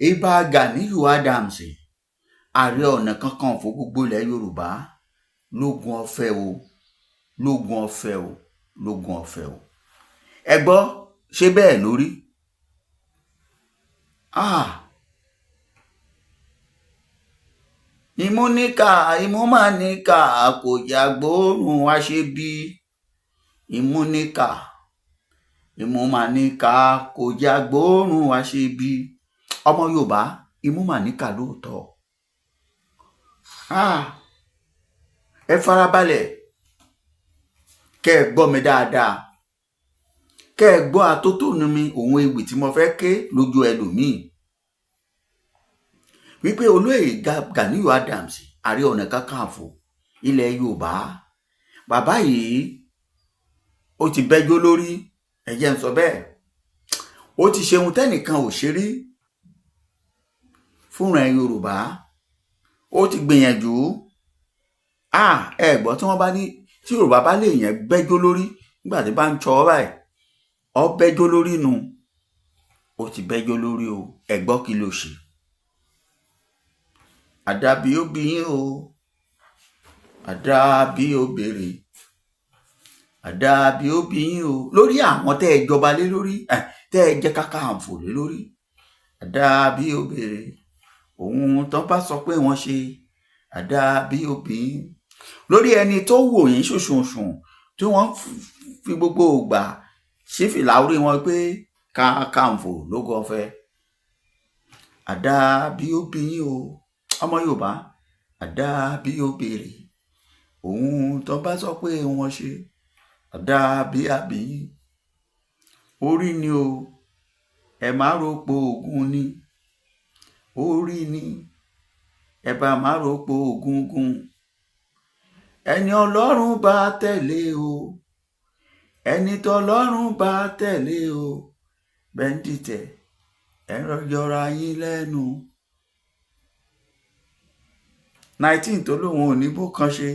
Ìbà Ganiyu Adams, Ààrẹ Ọ̀nà Kakanfò gbogbo ilẹ̀ Yorùbá, lógún ọ̀fẹ́ o, lógún ọ̀fẹ́ o, lógún ọ̀fẹ́ o. Ẹ gbọ́, ṣé bẹ́ẹ̀ lórí? Ah! Imú níkà, imú mà níkà, kò jà gbóòórùn aṣebi. Imú níkà, imú mà níkà, kò jà gbóòórùn aṣebi. Ọmọ Yorùbá, imú mà níkà lóòótọ́. Ah! Ẹ farabalẹ̀, kẹ́ ẹ gbọ́ mi dáadáa. Kẹ́ ẹ gbọ́ atótónu mi, òun ewì tí mo fẹ́ ké lójú ẹlòmíì. Wípé olóyè Ganiyu Adams, Ààrẹ Ọ̀nà Kakanfò ilẹ̀ Yorùbá, bàbá yìí ó ti bẹ́jọ́ lórí, ẹ jẹ́ n sọ bẹ́ẹ̀. Ó ti ṣe ohun tẹ́nìkan ò ṣe rí fúnra Yorùbá. Ó ti gbìyànjú. Ẹ gbọ́ tí wọ́n bá ní tí Yorùbá bá lè yẹn bẹ́jọ́ lórí nígbà tí bá ń sọ ọ́ báyìí, ó bẹ́jọ́ lórí nu. Ó ti bẹ́jọ́ lórí o. Ẹ gbọ́ kí ló ṣe. Àdàbí ó bí yín o, àdàbí ó béèrè, àdàbí ó bí yín o. Lórí àwọn tẹ́ ẹ jọba lé lórí, tẹ́ ẹ jẹ́ Kakanfò lé lórí. Àdàbí ó béèrè, òun tán bá sọ pé wọ́n ṣe, àdàbí ó bí yín. Lórí ẹni tó wò yín ṣùṣùṣùn tí wọ́n fi gbogbo ìgbà sí fìlà orí wọn pé Kakanfò lógo ọ̀fẹ́. Àdàbí ó bí yín o. Ọmọ Yorùbá, àdàbí ó béèrè, òun tán bá sọ pé wọ́n ṣe, àdàbí àbí yín. Orí ni o, ẹ má ròpò ògún ni. Orí ni, ẹ bá má ròpò ògún gùn. Ẹni Ọlọ́run bá tẹ̀lé o, ẹni tọ́lọ́run bá tẹ̀lé o, bẹ́ńdìtẹ̀, ẹ yọra yín lẹ́nu. 19 tó lóun ò ní bó kan ṣe,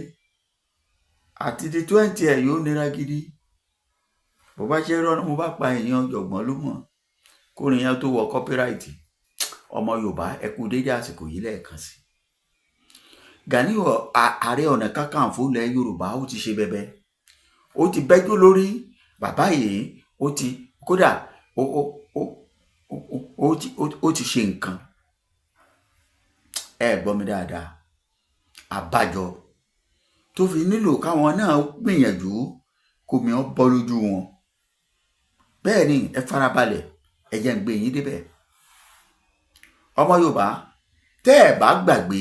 àti di 20 ẹ̀ yóò nira gidi. Bó bá ṣe rọ́nà, mo bá pa èèyàn ọ̀jọ̀gbọ́n ló mọ̀. Kórin yẹn tó wọ copyright. Ọmọ Yorùbá, ẹ kú dédé àsìkò yìí lẹ́ẹ̀kan sí. Ganiyu Ààrẹ Ọ̀nà Kakanfò ilẹ̀ Yorùbá, ó ti ṣe bẹbẹ. Ó ti bẹ́jọ́ lórí. Bàbá yìí, ó ti kódà ó ti ṣe nǹkan. Ẹ gbọ́ mi dáadáa. Àbájọ tó fi nílò káwọn náà gbìyànjú kómi ó bọ́ lójú wọn. Bẹ́ẹ̀ ni, ẹ farabalẹ̀, ẹ jẹ́ n gbé yín débẹ̀. Ọmọ Yorùbá, tẹ́ ẹ bá gbàgbé,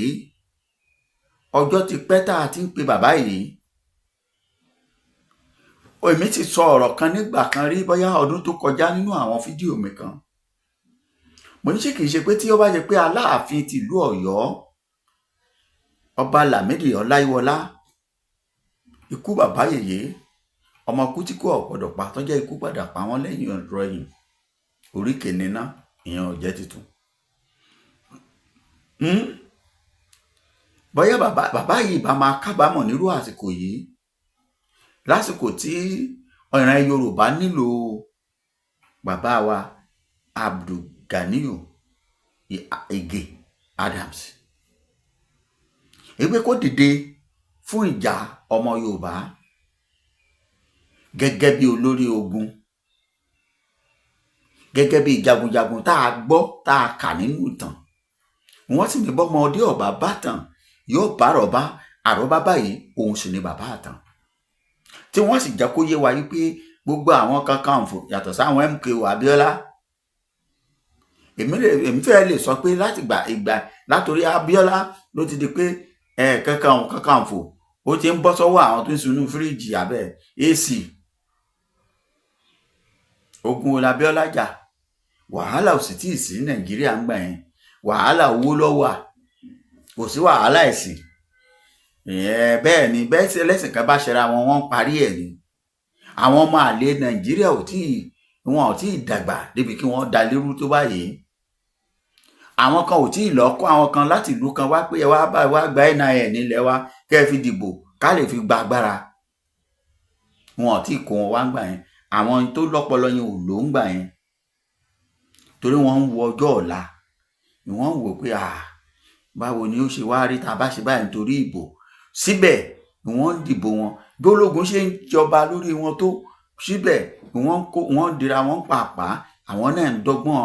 ọjọ́ ti pẹ́ tá a ti ń pe bàbá yìí. Èmi ti sọ ọ̀rọ̀ kan nígbà kan rí, bóyá ọdún tó kọjá nínú àwọn fídíò mi kan. Mo ní ṣé kìí ṣe pé tí ó bá jẹ́ pé Aláàfin tìlú Ọ̀yọ́, Ọba Lámídì Ọláyíwọlá, ikú bàbá yèyé, ọmọ kú tí kò gbọdọ̀ pa, tó jẹ́ ikú padà pa wọ́n lẹ́yìn ọ̀rọ̀ ẹ̀yìn. Orí kìíní ná, ìyẹn ò jẹ́ tuntun. Bóyá bàbá yìí bá máa kábàámọ̀ nírú àsìkò yìí, lásìkò tí ìran Yorùbá nílò bàbá wa Abdulganiyu Ige Adams. Wípé kó dìde fún ìjà ọmọ Yorùbá gẹ́gẹ́ bí olórí ogun, gẹ́gẹ́ bí jagunjagun tá a gbọ́ tá a kà nínú ìtàn. Wọ́n sì ní bọ́mọdé ọ̀bá bá tàn yóò bá àrọ́bá, àrọ́bá báyìí òun sì ni bàbá àtàn. Tí wọ́n sì jẹ́ kó yé wa wípé gbogbo àwọn Kakanfò yàtọ̀ sáwọn MKO Abiola. Èmi fẹ́ lè sọ pé láti ìgbà látòrí Abiola ló ti di pé Kakanfò ó ti ń bọ́ sọ́wọ́ àwọn tó ń sunú fíríjì abẹ́ AC. Ogun wo l'Abiola jà? Wàhálà ò sì tíì sí Nàìjíríà ń gbà yẹn. Wàhálà owó ló wà. Kò sí wàhálà ẹ̀sìn. Bẹ́ẹ̀ ni, bẹ́ẹ̀ sí ẹlẹ́sìn kan bá ṣẹra wọn, wọ́n ń parí ẹ̀ ni. Àwọn ọmọ àlè Nàìjíríà ò tíì, wọn ò tíì dàgbà débi kí wọ́n da lérú tó báyìí. Àwọn kan ò tíì lọ kó àwọn kan láti ìlú kan wá pé ẹ wá bá wa gba NIN nílẹ̀ wa kẹ́ ẹ fi dìbò ká lè fi gba agbára. Wọn ò tíì kó wọn wá ń gbà yẹn. Àwọn tó lọ́pọlọ yẹn ò lò ń gbà yẹn. Torí wọ́n ń wo ọjọ́ ọ̀la, ni wọ́n ń wò pé báwo ni ó ṣe wá rí tá a bá ṣe báyìí nítorí ìbò. Síbẹ̀ ni wọ́n ń dìbò wọn. Bí ológun ṣe ń jọba lórí wọn tó, síbẹ̀ ni wọ́n ń kó, wọ́n ń dira wọn pàápàá. Àwọn náà ń dọ́gbọ́n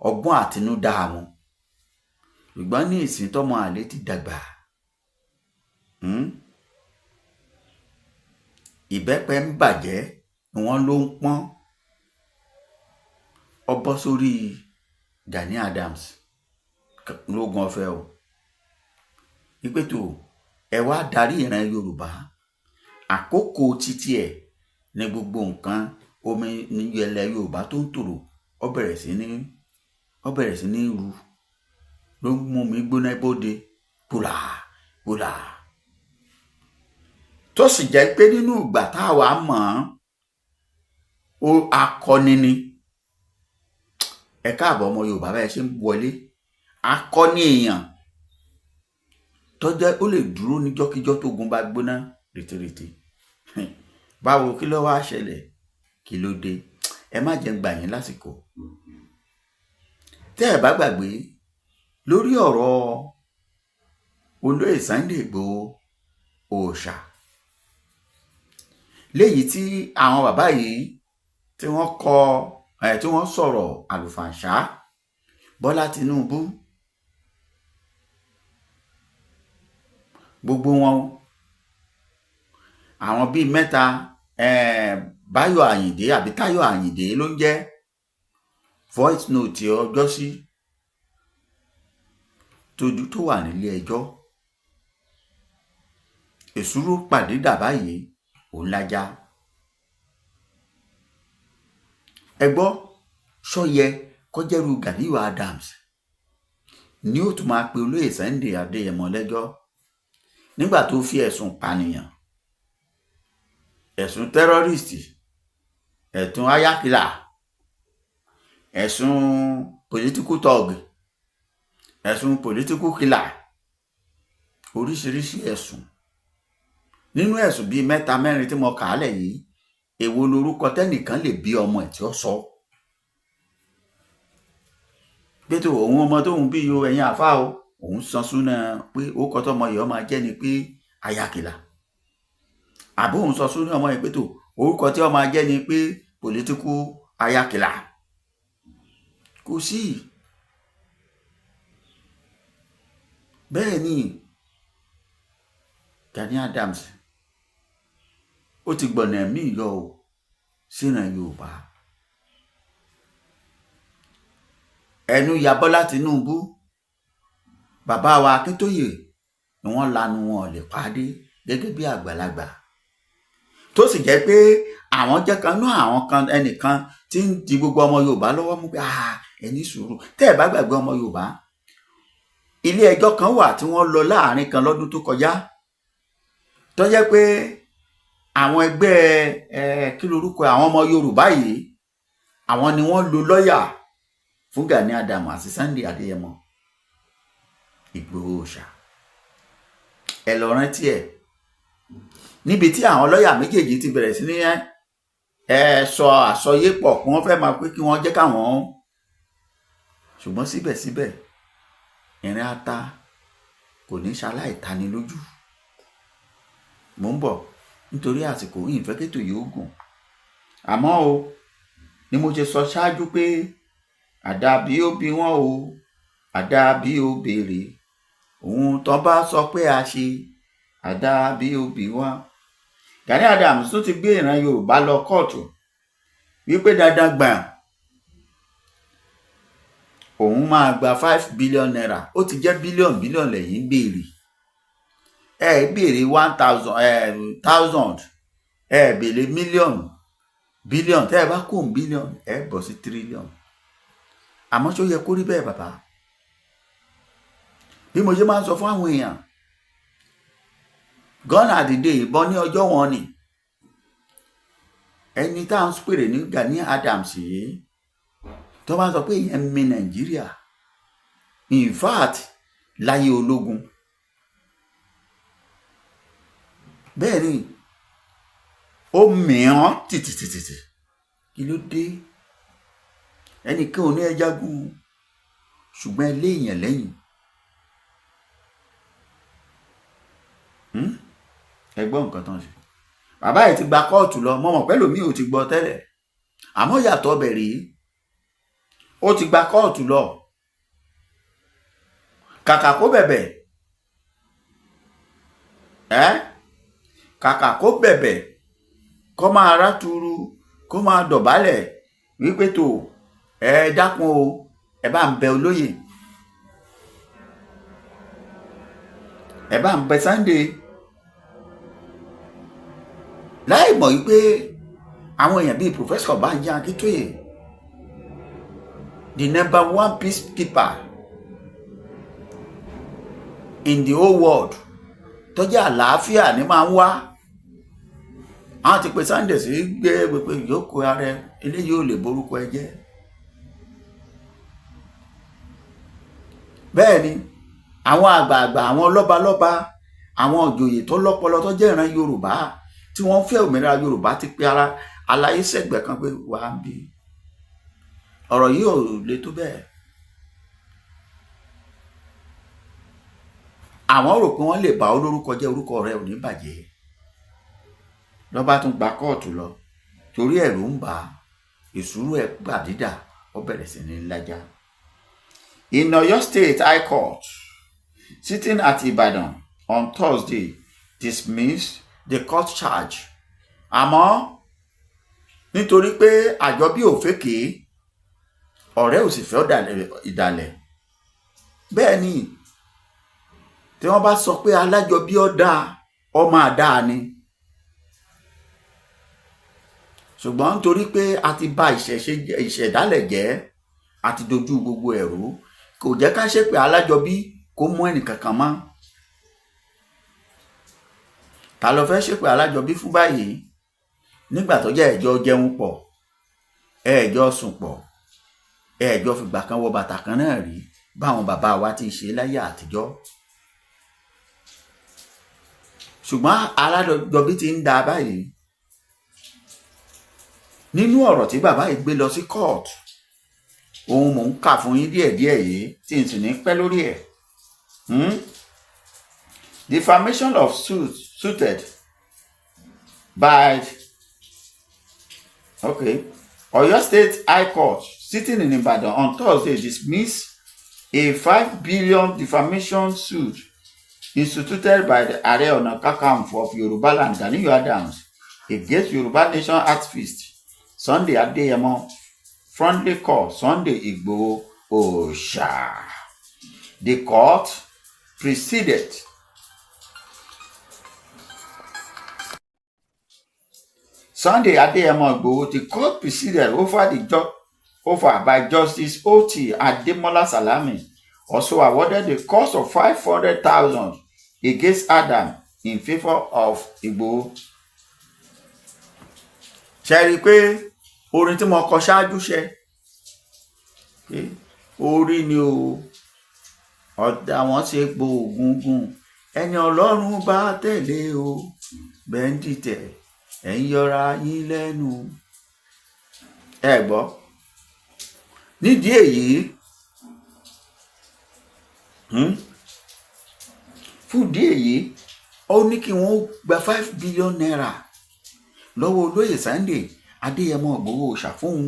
ọgbọ́n àtinúdá wọn. Ṣùgbọ́n ní ìsìn tọ́mọ àlè ti dàgbà. Ìbẹ́pẹ ń bàjẹ́ ni wọ́n ló ń pọ́n. Ó bọ́ sórí Gani Adams lógun ọ̀fẹ́ o. Wípé tó, ẹ wá darí ìran Yorùbá. Àkókò títí ẹ̀ ní gbogbo nǹkan omi ní ilẹ̀ Yorùbá tó ń tòrò, ó bẹ̀rẹ̀ sí ní ru. Ló ń mú mi gbóná bóde. Bùlà, bùlà. Tó sì jẹ́ pé nínú ìgbà tá a wà mọ̀ ọ́n, ó akọni ni. Ẹ káàbọ̀ ọmọ Yorùbá bẹ́ẹ̀ ṣe ń wọlé. Akọni èèyàn tó jẹ́ ó lè dúró níjọ́kíjọ́ tó gun bá gbóná rètérètè. Báwo kí ló wá ṣẹlẹ̀? Kí ló dé? Ẹ má jẹ́ ń gbà yín lásìkò. Tẹ́ ẹ bá gbàgbé lórí ọ̀rọ̀ olóyè Sunday Igboho òòṣà. Léyìí tí àwọn bàbá yìí tí wọ́n kọ, tí wọ́n sọ̀rọ̀ àlùfàǹsá Bọ́lá Tinubu. Gbogbo wọn, àwọn bíi mẹ́ta, Báyọ̀ Àyìndé àbí Táyọ̀ Àyìndé ló ń jẹ́ voice note ọjọ́sí tójú tó wà nílé ẹjọ́. Èsúró pàdé dà báyìí, òun lajá. Ẹ gbọ́, ṣó yẹ kó jẹ́rú Gani Adams ni ó tún máa pe olóyè Sunday Adéyẹmọ lẹ́jọ́ nígbà tó fi ẹ̀sùn pànìyàn, ẹ̀sùn terrorist, ẹ̀sùn ayakila, ẹ̀sùn political thug, ẹ̀sùn political killer, oríṣiríṣi ẹ̀sùn. Nínú ẹ̀sùn bíi mẹ́ta mẹ́rin tí mo kà á lẹ̀ yìí, èwo lorúkọ tẹ́nìkan lè bí ọmọ ẹ̀ tí ó sọ? Pé tó òun ọmọ tóun bí yo ẹ̀yin àfáà o, òun san súná pé orúkọ tọmọ yìí ó máa jẹ́ ni pé ayakila. Àbí òun sọ súná ọmọ yìí pé tó orúkọ tí ó máa jẹ́ ni pé political ayakila. Kò sí. Bẹ́ẹ̀ ni Gani Adams ó ti gbọ̀nà ẹ̀mí yọ o síran Yorùbá. Ẹnu ya Bọ́lá Tinubu, bàbá wa Akíntóyè ni wọ́n lanu wọn lè pàdé gẹ́gẹ́ bí àgbàlagbà. Tó sì jẹ́ pé àwọn jẹ́ kan náà àwọn kan ẹnìkan tí ń di gbogbo ọmọ Yorùbá lọ́wọ́ mú pé ẹ ní sùúrù. Tẹ́ ẹ bá gbàgbé ọmọ Yorùbá, ilé ẹjọ́ kan wà tí wọ́n lọ láàrin kan lọ́dún tó kọjá. Tó jẹ́ pé àwọn ẹgbẹ́ kí lorúkọ àwọn ọmọ Yorùbá yìí, àwọn ni wọ́n lo lọ́yà fún Gani Adams àti Sunday Adéyẹmọ Ìgbòho Òòṣà. Ẹ lọ rántí ẹ̀. Níbi tí àwọn lọ́yà méjèèjì ti bẹ̀rẹ̀ sí ní sọ àsọyépọ̀ kí wọ́n fẹ́ máa pé kí wọ́n jẹ́ káwọn. Ṣùgbọ́n síbẹ̀síbẹ̀, ìrìn ata kò ní ṣaláì tani lójú. Mò ń bọ̀ nítorí àsìkò yìí ìfẹ́ kétò yóò gùn. Àmọ́ o, ni mo ṣe sọ ṣáájú pé àdàbí ó bí wọ́n o, àdàbí ó béèrè. Ohun tó bá sọ pé a ṣe, àdàbí ó bí wọ́n. Gani Adams tún ti gbé ìran Yorùbá lọ kóòtù wípé dandan gbọ̀n òun máa gba 5 billion naira. Ó ti jẹ́ bílíọ̀nù bílíọ̀nù lẹ́yìn béèrè. Ẹ béèrè 1,000, thousand, ẹ béèrè mílíọ̀nù, bílíọ̀nù. Tẹ́ ẹ bá kó bílíọ̀nù, ẹ bọ̀ sí tírílíọ̀nù. Àmọ́ ṣó yẹ kó rí bẹ́ẹ̀ bàbá? Bí mo ṣe máa ń sọ fún àwọn èèyàn, gone are the day, ìbọn ní ọjọ́ wọn ni. Ẹni tá à ń pèrè ní Gani Adams yìí, tó bá ń sọ pé ìyẹn mi Nàìjíríà, in fact, láyé ológun. Bẹ́ẹ̀ ni, ó mìíràn tìtìtìtì. Kí ló dé? Ẹnìkan ò ní ẹ jagun, ṣùgbọ́n ẹ lé èèyàn lẹ́yìn. Ẹ gbọ́ nǹkan tó ń ṣe. Bàbá yìí ti gba kóòtù lọ, mo mọ̀ pẹ́lú mi ò ti gbọ́ tẹ́lẹ̀. Àmọ́ ìyàtọ̀ ọbẹ̀ rèé. Ó ti gba kóòtù lọ. Kàkà kó bẹ̀bẹ̀. Kàkà kó bẹ̀bẹ̀, kó máa ráturu, kó máa dọ̀bálẹ̀ wípé tó, ẹ dákun o, ẹ bá ń bẹ olóyè. Ẹ bá ń bẹ Sunday. Láì mọ̀ wípé àwọn èèyàn bíi Professor Banji Akintoye, the number one peacekeeper in the whole world, tó jẹ́ àlàáfíà ni máa ń wá. Àwọn ti pe Sunday sí gbé pé ìjókòó ara ẹ, eléyìí ò lè borúkọ ẹ jẹ́. Bẹ́ẹ̀ ni àwọn àgbààgbà, àwọn lọ́balọ́ba, àwọn òjòyè tó lọ́pọlọ tó jẹ́ ìran Yorùbá tí wọ́n fẹ́ òmìnira Yorùbá ti pe ara aláyé sẹ́gbẹ̀ẹ́ kan pé wà á bí. Ọ̀rọ̀ yìí ò le tó bẹ́ẹ̀. Àwọn rò pé wọ́n lè bá olórúkọ jẹ́, orúkọ rẹ̀ ò ní bàjẹ́. Ló bá tún gba kóòtù lọ, torí ẹ̀rù ń bà á, ìṣúrù ẹ̀ gbà dídà, ó bẹ̀rẹ̀ sí ní lájà. In Oyo State High Court, sitting at Ibadan on Thursday, dismissed the court charge. Àmọ́ nítorí pé àjọbí ò fèké, ọ̀rẹ́ ò sì fẹ́ ìdàlẹ̀. Bẹ́ẹ̀ ni, tí wọ́n bá sọ pé alájọbí ó dáa, ó máa dáa ni. Ṣùgbọ́n nítorí pé a ti bà ìṣẹ̀dálẹ̀ jẹ́, a ti dojú gbogbo ẹ̀rú, kò jẹ́ ká ṣépè alájọbí kó mú ẹnì kankan mọ́. Ta ló fẹ́ ṣépè alájọbí fún báyìí? Nígbà tó jẹ́ ẹ̀jọ́ jẹun pọ̀, ẹ̀jọ́ sùn pọ̀, ẹ̀jọ́ fìgbà kan wọ bàtà kan náà rí, báwọn bàbá wa ti ṣe láyé àtijọ́. Ṣùgbọ́n alájọbí ti ń da báyìí. Nínú ọ̀rọ̀ tí bàbá yìí gbé lọ sí court, òun mò ń kà fún yín díẹ̀díẹ̀ yìí tí n sì ní pẹ́ lórí ẹ̀. Defamation of suit suited by Oyo State High Court sitting in Ibadan on Thursday dismissed a 5 billion defamation suit instituted by the Ààrẹ Ọ̀nà Kakanfò of Yoruba Land, Ganiyu Adams, against Yoruba Nation activist Sunday Adeyemo, fondly called Sunday Igboho Oòṣà. The court preceded Sunday Adeyemo Igboho. The court preceded over by Justice O.T. Ademola Salami also awarded the cost of 500,000 against Adam in favour of Igboho. Ṣe rí i pé orin tí mo kọ ṣáájú ṣe pé orí ni o, ọ̀dà wọn ṣe gbóògùngùn, ẹni Ọlọ́run bá tẹ̀lé o, bẹ́ńdìtẹ̀ ẹ̀ ń yọra yín lẹ́nu. Ẹ gbọ́, nídìí èyí, fún ìdí èyí, ó ní kí wọ́n gba 5 billion naira lọ́wọ́ olóyè Sunday Adéyẹmọ Ìgbòho Òòṣà fóun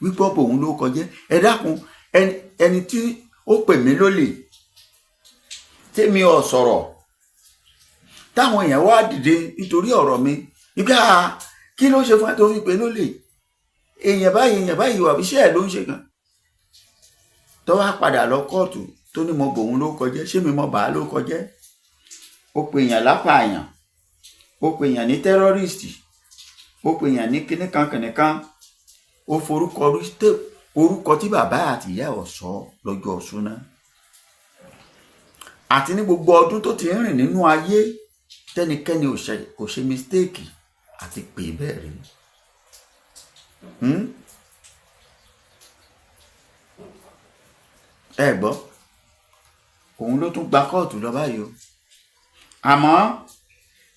wípé ọ̀pọ̀ òun ló kọjá. Ẹ dákun, ẹni tí ó pè mí lólè tèmi ò sọ̀rọ̀, táwọn èèyàn wá dìde nítorí ọ̀rọ̀ mi wípé kí ló ṣe fún ẹ tó fi pè lólè, èèyàn báyìí, èèyàn báyìí wà, iṣẹ́ ẹ̀ ló ń ṣe gan. Tó wá padà lọ kóòtù tó ní mo bòun ló kọjá, ṣé mi mo bà á ló kọjá? Ó pè èèyàn lápàyàn, ó pè èèyàn ní tẹ́rọ́rìstì, ó pè èèyàn ní kíníkan kìnìkan, ó forúkọ orúkọ tí bàbá àti ìyá ọ̀ sọ lọ́jọ́ ọ̀ṣúná. Àti ní gbogbo ọdún tó ti ń rìn nínú ayé, tẹ́nikẹ́ni kò ṣe mistake àti pè bẹ́ẹ̀ rí. Ẹ gbọ́, òun ló tún gba kóòtù lọ báyìí o. Àmọ́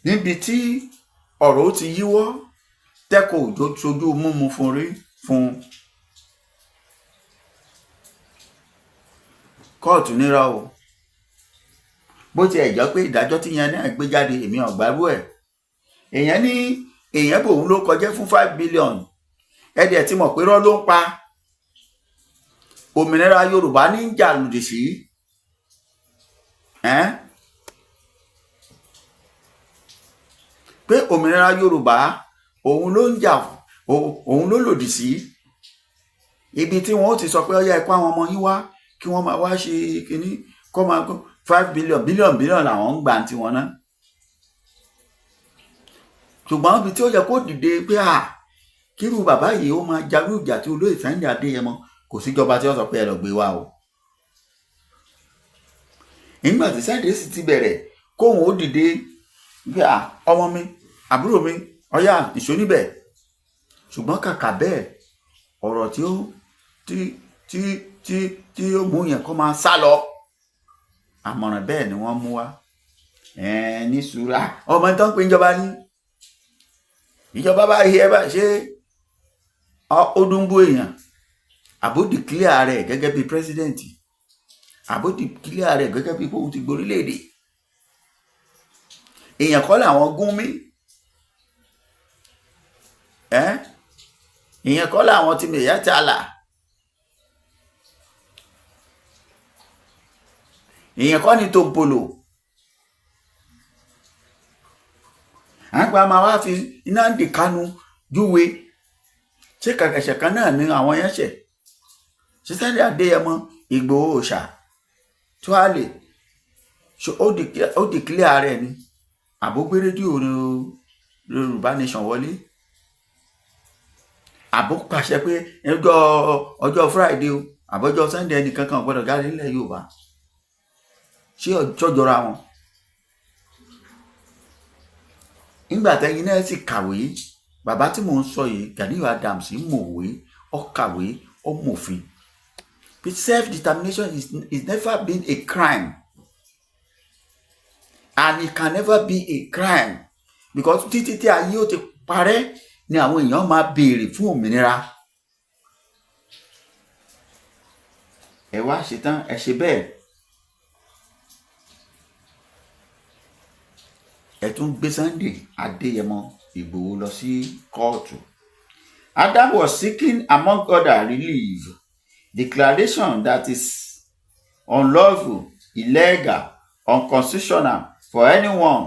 níbi tí ọ̀rọ̀ ó ti yíwọ́, tẹ́kọ̀ òjò sojú múmu fún rí fún. Kóòtù nírọ́ o. Bó tiẹ̀ jẹ́ pé ìdájọ́ tí yẹn náà gbé jáde, èmi ò gbárù ẹ̀. Èèyàn ní èèyàn bòun ló kọjá fún 5 billion. Ẹ̀dẹ̀ tí mọ̀ pé rọ́ ló ń pa. Òmìnira Yorùbá ní ń jà lòdì sí. Ẹ́n? Pé òmìnira Yorùbá òun ló ń jà, òun ló lòdì sí. Ibi tí wọ́n ó ti sọ pé ó yá, ẹ kó àwọn ọmọ yín wá kí wọ́n máa wá ṣe kínní kó máa kó 5 billion, billion billion làwọn ń gbà tiwọn náà. Ṣùgbọ́n ibi tí ó yẹ kó dìde pé à kírú bàbá yìí ó máa jarú ìjà tí olóyè Sunday Adéyẹmọ, kò síjọba tí ó sọ pé ẹ lọ gbé wá o. Nígbà tí Sunday sì ti bẹ̀rẹ̀, kóun ó dìde pé à ọmọ mi, àbúrò mi, ọyá ìṣó níbẹ̀. Ṣùgbọ́n kàkà bẹ́ẹ̀, ọ̀rọ̀ tí ó tí tí tí tí ó mú yẹn kó máa sá lọ, àmọ̀ràn bẹ́ẹ̀ ni wọ́n mú wá. Ní sùúrù, ọmọ tó ń pè ìjọba ní ìjọba bá yẹ ẹ bá ṣe ó dúnbú èèyàn, àbó declare rẹ̀ gẹ́gẹ́ bí president, àbó declare rẹ̀ gẹ́gẹ́ bí kóun ti gborílẹ̀-èdè. Èèyàn kọ́ làwọn gún mí, èèyàn kọ́ làwọn tí mèyá ti àlà, èèyàn kọ́ ni tòǹpolò. Àgbà máa wá fi Nnamdi Kanu júwe. Ṣé kàkàṣẹ̀ kan náà ni àwọn yẹn ṣẹ̀? Ṣé Sunday Adéyẹmọ Ìgbòho Òòṣà Tuale ó declare rẹ̀ ni? Àbó gbé rédíò Yorùbá Nation wọlé? Àbó pàṣẹ pé ọjọ́ Friday o, àbọ̀jọ́ Sunday ẹnì kankan ò gbọ́dọ̀ jáde nílẹ̀ Yorùbá? Ṣé ọjọ́ jọra wọn? Nígbà tẹ́yin náà sì kàwé, bàbá tí mò ń sọ yìí, Gani Adams, mọ̀wé, ó kàwé, ó mọ̀fin. But self-determination is never been a crime, and it can never be a crime, because títí tí ayé ó ti parẹ́ ni àwọn èèyàn máa béèrè fún òmìnira. Ẹ wá ṣetán, ẹ ṣe bẹ́ẹ̀, ẹ tún gbé Sunday Adéyẹmọ Ìgbòho lọ sí kóòtù. Adam was seeking, among other relief, declaration that is unlawful, illegal, unconstitutional for anyone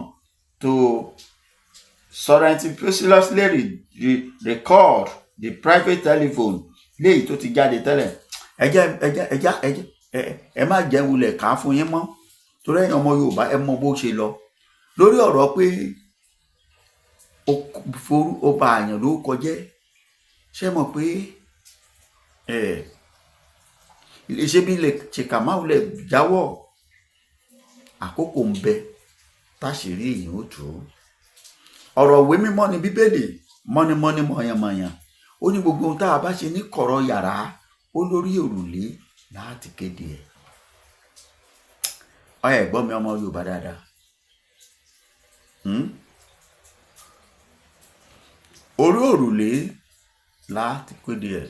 to surreptitiously record the private telephone léyìí tó ti jáde tẹ́lẹ̀. Ẹ jẹ́ ẹ jẹ́ ẹ jẹ́ ẹ jẹ́ ẹ má jẹ́ wulẹ̀ ká fún yín mọ́, torí ẹ̀yin ọmọ Yorùbá, ẹ mọ bó ṣe lọ lórí ọ̀rọ̀ pé ó ba àyàn lórúkọ jẹ́. Ṣé mọ̀ pé iléeṣẹ́ bí ilẹ̀ ṣèkàmáwulẹ̀ jáwọ́, àkókò ń bẹ táṣìírí èèyàn ó tú. Ọ̀rọ̀ ìwé mímọ́ ni Bíbélì, mọ́nímọ́ní mọ̀yànmọ̀yàn. Ó ní gbogbo ohun tá a bá ṣe ní kọ̀rọ̀ yàrá, ó lórí òrùlé láti kéde ẹ̀. Ẹ gbọ́ mi, ọmọ Yorùbá dáadáa. Orí òrùlé láti kéde ẹ̀.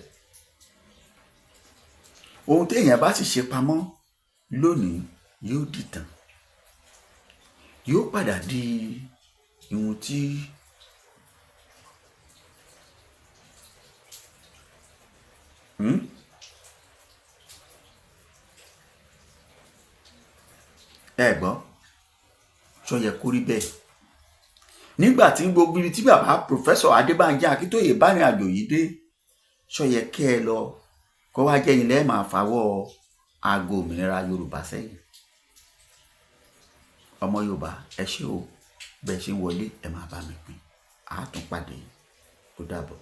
Ohun téèyàn bá sì ṣe pamọ́ lónìí yóò dìtàn, yóò padà di ohun tí Ẹ gbọ́, ṣó yẹ kó rí bẹ́ẹ̀? Nígbà tí gbogbo ibi tí bàbá Professor Adébánjí Akíntóyè bá rìn àjò yìí dé, ṣó yẹ kí ẹ lọ kó wá jẹ́ ilẹ̀ máa fàwọ́ aago òmìnira Yorùbá sẹ́yìn? Ọmọ Yorùbá, ẹ ṣé o. Bẹ́ẹ̀ ṣe ń wọlé, ẹ máa bá mi pín. A tún pàdé. Ó dàbọ̀.